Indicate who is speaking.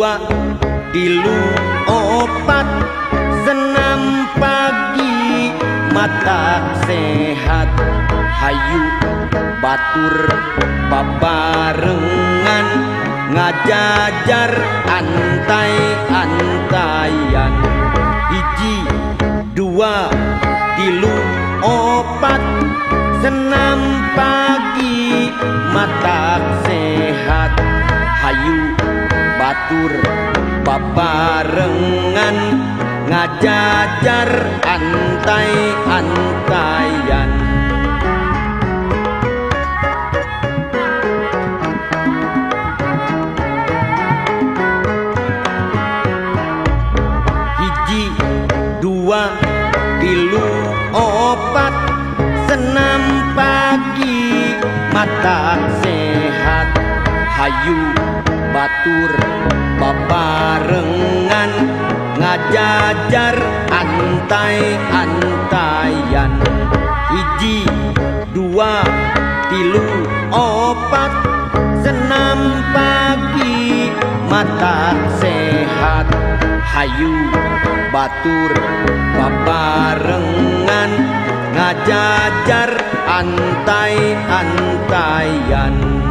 Speaker 1: 2 3 4 senam pagi mata sehat. Hayu batur babarengan ngajajar antai-antayan. 1 2 3 4 senam pagi mata sehat. Hayu batur babarengan ngajajar antai-antayan. 1 2 3 4 senam pagi mata sehat. Hayu batur babarengan ngajajar antai-antayan. 1 2 3 4 senam pagi mata sehat. Hayu batur babarengan ngajajar antai-antayan.